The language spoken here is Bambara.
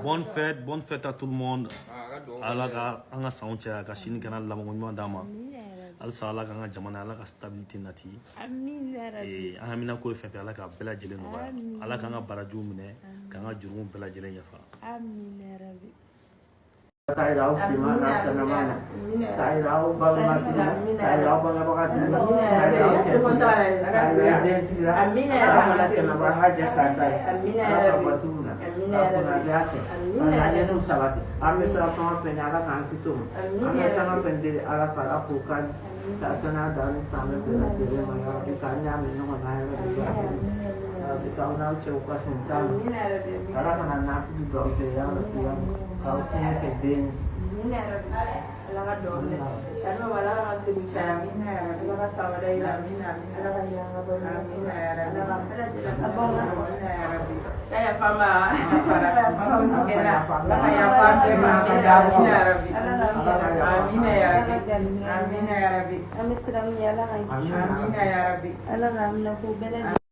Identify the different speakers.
Speaker 1: Bonne fête, bonne fête à tout le monde. Ala ka an ka sanw caya, ka sini kɛnɛ labanko ɲuman d'an ma. Halisa Ala k'an ka jamana, Ala ka stabilité nati.
Speaker 2: Amina rabi.
Speaker 1: An hamina ko ye fɛn fɛn, Ala k'a bɛɛ lajɛlen nɔgɔya. Ala k'an ka barajiw minɛ, k'an ka jurumu bɛɛ lajɛlen yafa.
Speaker 2: Amina rabi.
Speaker 3: K'a yira aw finman n'a kɛnɛman na, k'a yira aw balimatigi la, k'a yira aw bangebagatigi la, k'a yira aw cɛtigi la, k'a yira dentigi la. Ala kana kɛnɛba, an ka jɛ k'a ta ye. Ala ka batiw la, ka kunnadiya kɛ, ka laɲiniw sabati. An bɛ siran fɛn o fɛn ɲɛ, Ala k'an kisi o ma. An bɛ fɛn o fɛn deli Ala fɛ, Ala k'o kan ka kɛnɛya da ni san bɛɛ lajɛlen ma yarabi, k'an ɲaami ɲɔgɔn na yarabi, yarabi, k'aw n'aw cɛw ka sun t'a ma. Ala kana nafili don aw cɛ yarabi, k'aw fiɲɛ kɛ den ye.
Speaker 4: Ala ka dɔw minɛ yan, ala ka segu caya, Ala ka san wɛrɛ yira, Ala ka ɲɛ an ka balo, Ala ka bɛɛ lajɛlen ka yafa n ma.
Speaker 5: Ala yafa an bɛɛ ma. Amina yarabi. Amina yarabi. Amina yarabi.
Speaker 2: An bɛ siran min ɲɛ, Ala k'an kisi.
Speaker 5: Amina yarabi.
Speaker 2: Ala k'an minɛ k'o bɛɛ lajɛlen.